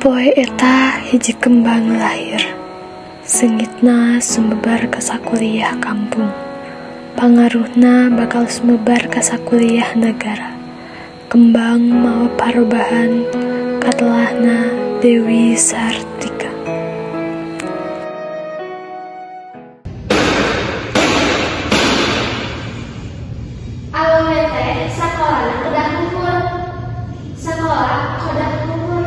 Poe eta hiji kembang lahir. Seungitna sumebar ka sakuliah kampung. Pangaruhna bakal sumebar ka sakuliah nagara. Kembang mawa parobahan katelahna Dewi Sartika. Awewe teh sakolana kedah luhur. Sakola kedah luhur.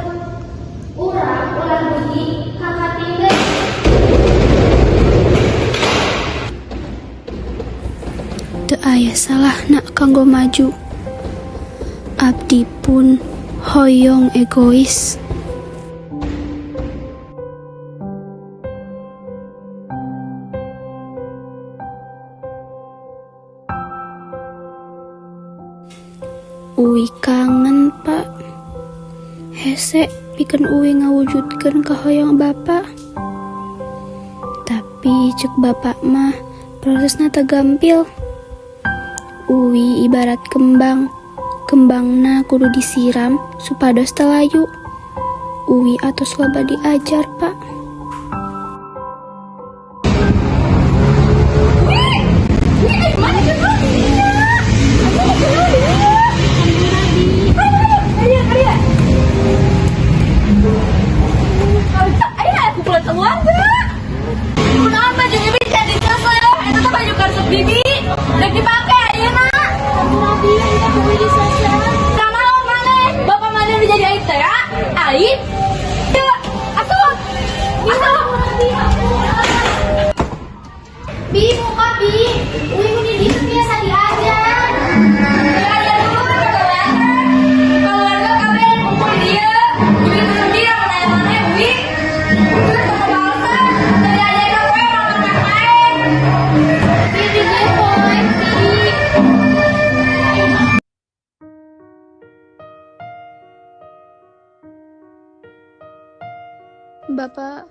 Urang ulah dugi ka katinggal. Teu aya salahna kanggo maju. Abdi pun hoyong egois. Uwi kangen, Pak. Hese pikeun Uwi ngawujudkeun kahoyong Bapak. Tapi cek Bapak mah prosesna teu gampil. Uwi ibarat kembang, kembangna kudu disiram supados teu layu. Uwi atos loba diajar, Pak. Kumpulan keluarga. Kunaon baju bibi jadi selesai? Itu tuh baju karsuk bibi. Rek dipake ayeuna. Kunaon maneh? Bapak maneh udah jadi aib teh ya? Aib? Ya, asup. Asup. Bi, muka bi. Uwi mun di dieu biasa diajar. Diajar dulu ke keluarga. Keluarga kabeh kumpul di dieu. Bibi teu sedih lamun aya maneh, Uwi. Terus teu balesan. Teu diajarkeun we makan wae. Bi, di dieu poe, bi. Bapak,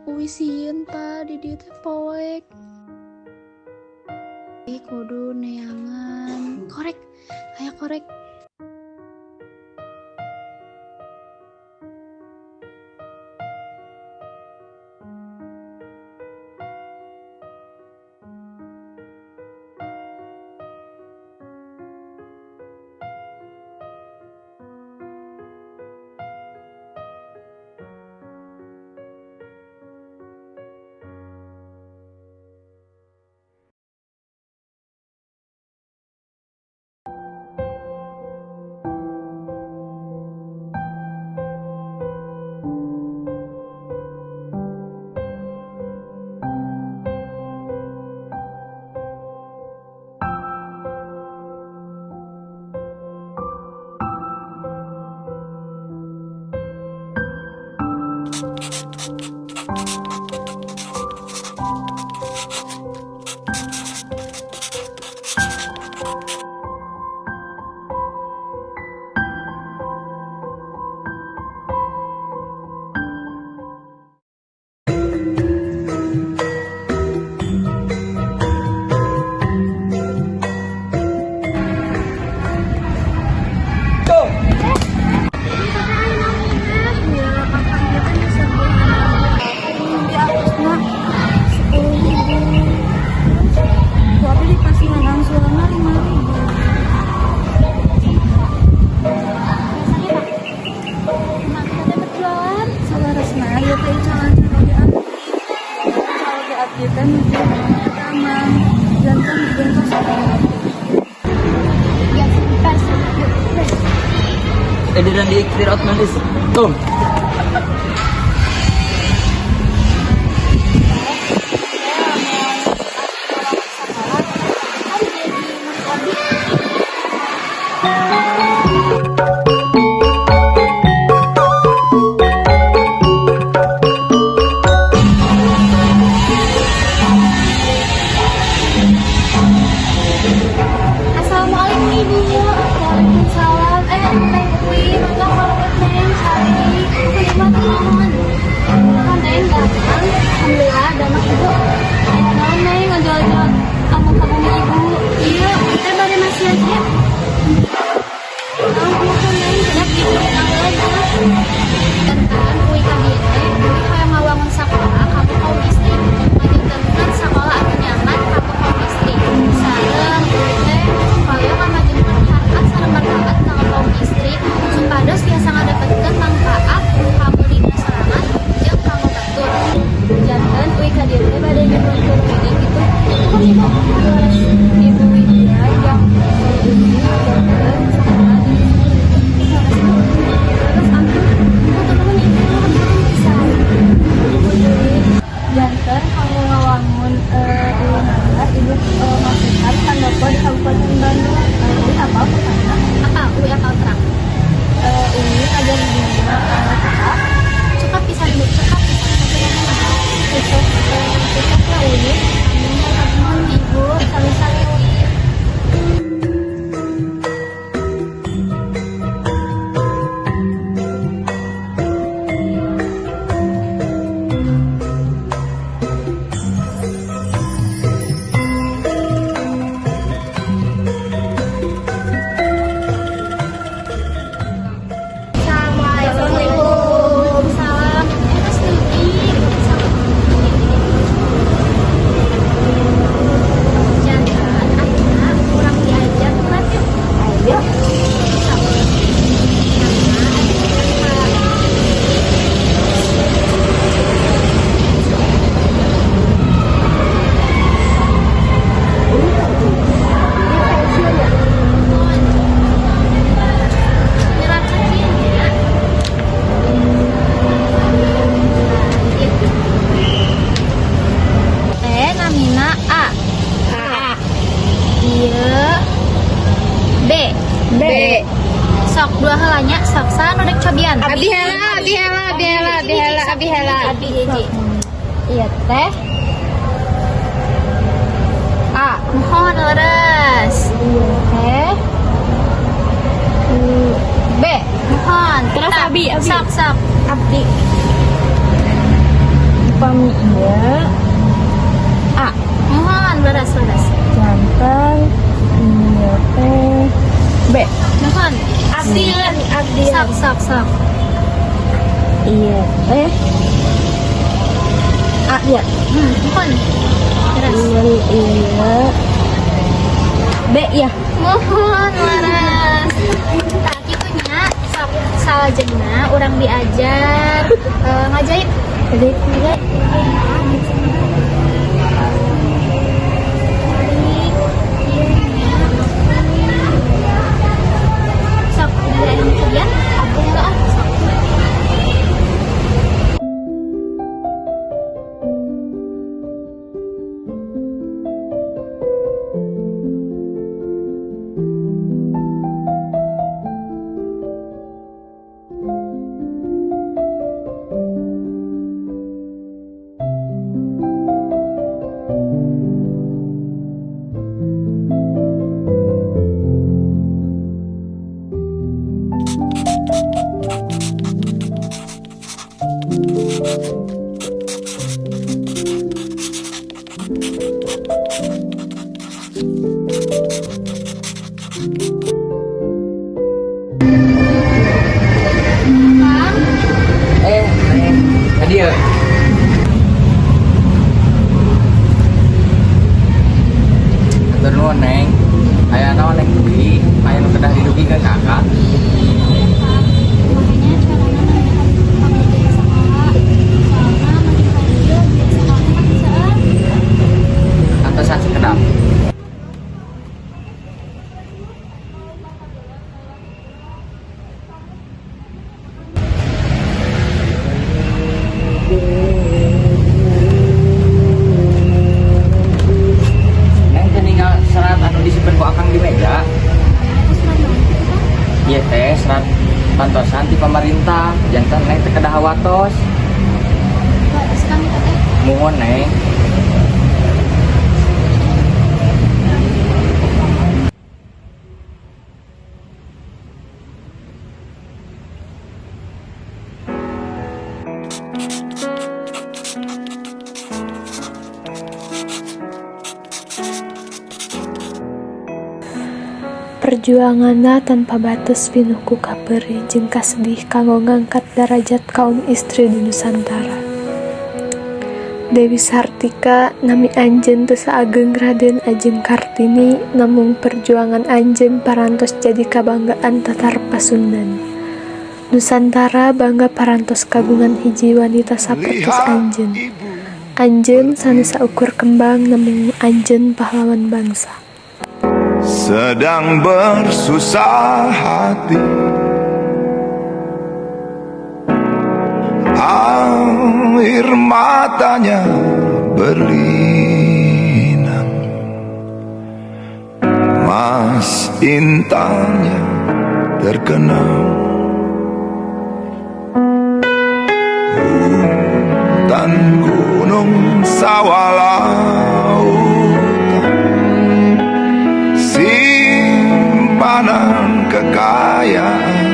Uwi sieun, Pak, di dieu teh poek. Ih, kudu neangan korek, aya korek. Go. Ku abdi dipasihan angsuranna 5.000. Saleresna ieu teh icalan caroge abdi. Caroge abdi teh nuju taman janten digentos. Ediran di clear out nulis. Tom. Assalamualaikum, Ibu. Waalaikumsalam. Eh, Neng Uwi, mangga kalebet, Neng. Sari. Sok dua heula nya, sok saha nu dek cobian? Abi hela, abi hela, abi hela, abi hela, abi hela. Abi hiji. Iya teh. A, muhun leres. Teh. B, muhun. Terus abi, abi. Sok, sok. Abdi. Upami ieu A. Muhun leres, leres. Janten ieu teh B. Muhun. Abdi, abdi. Sok, sok, sok. Ieu teh A ya. Muhun. Leres. Ieu B ya. Muhun leres. Tah kitu nya, sok salajengna urang diajar ngajahit. Ngajahit. Sok, udah ada cobian? Aku enggak ah, sok. Eh, Neng. Tadi ya. Hatur nuhun, Neng. Aya naon, Neng Dwi? Aya nu kedah didugikeun ka Akang? Makanya carana nanya pamit dari sekolah. Soalnya makin hari ieu biaya sekolahnya makin seueur. Antosan sakedap. Neng teh ninggal serat anu disimpen ku Akang di meja. Ieu teh serat pantosan ti pamarintah, janten Neng teh kedah hawatos. Bagus Kang eta teh. Muhun, Neng. Perjuanganna tanpa batas pinuh ku kapeurih jeung kasedih kanggo ngangkat darajat kaum istri di Nusantara. Dewi Sartika, nami anjeun teu saageng Raden Ajeng Kartini, namung perjuangan anjeun parantos jadi kabanggaan Tatar Pasundan. Nusantara bangga parantos kagungan hiji wanita sapertos anjeun. Anjeun sanes saukur kembang, namung anjeun pahlawan bangsa. Sedang bersusah hati, air matanya berlinang, mas intannya terkenang. Hutan gunung sawah lautan, simpanan kekayaan.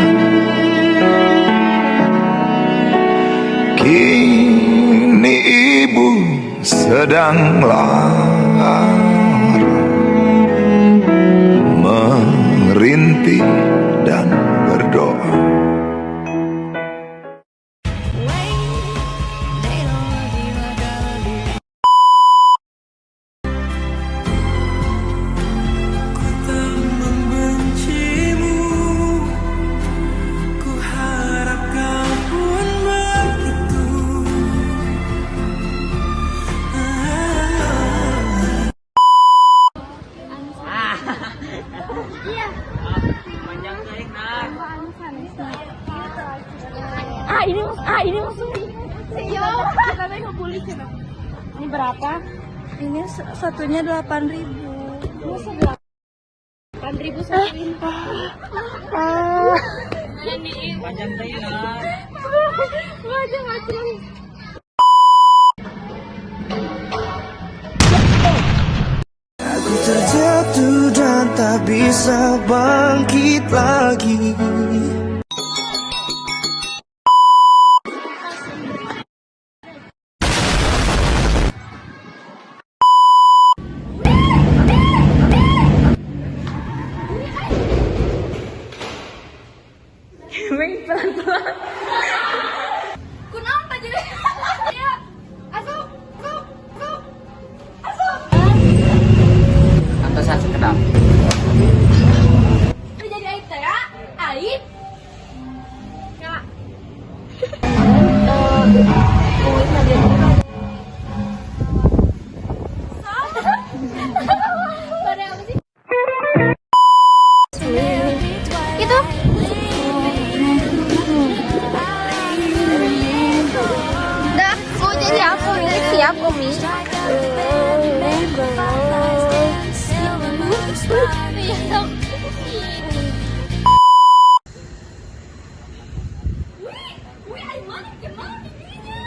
Kini ibu sedang lara, merintih dan berdoa. Ku tak membencimu, ku harap kau pun begitu. Panjang teuing, Nak. Ah, ini langsung. Kita teh ngebully cenah. Ini berapa? Ini satunya 8.000. Ini 8.000 satu ini. Ah. Panjang teh lah. Aku terjatuh dan tak bisa bangkit lagi. Kunaon teh jadi? Ya. Asup, asup, asup. Asup. Antosan sakedap. Teu jadi aib teh ya? Aib. Ya. Pada apa sih? Itu. Dah, aku jadi aku udah siap Umi. Iya, dong. Wih, aing mana gimana dirinya?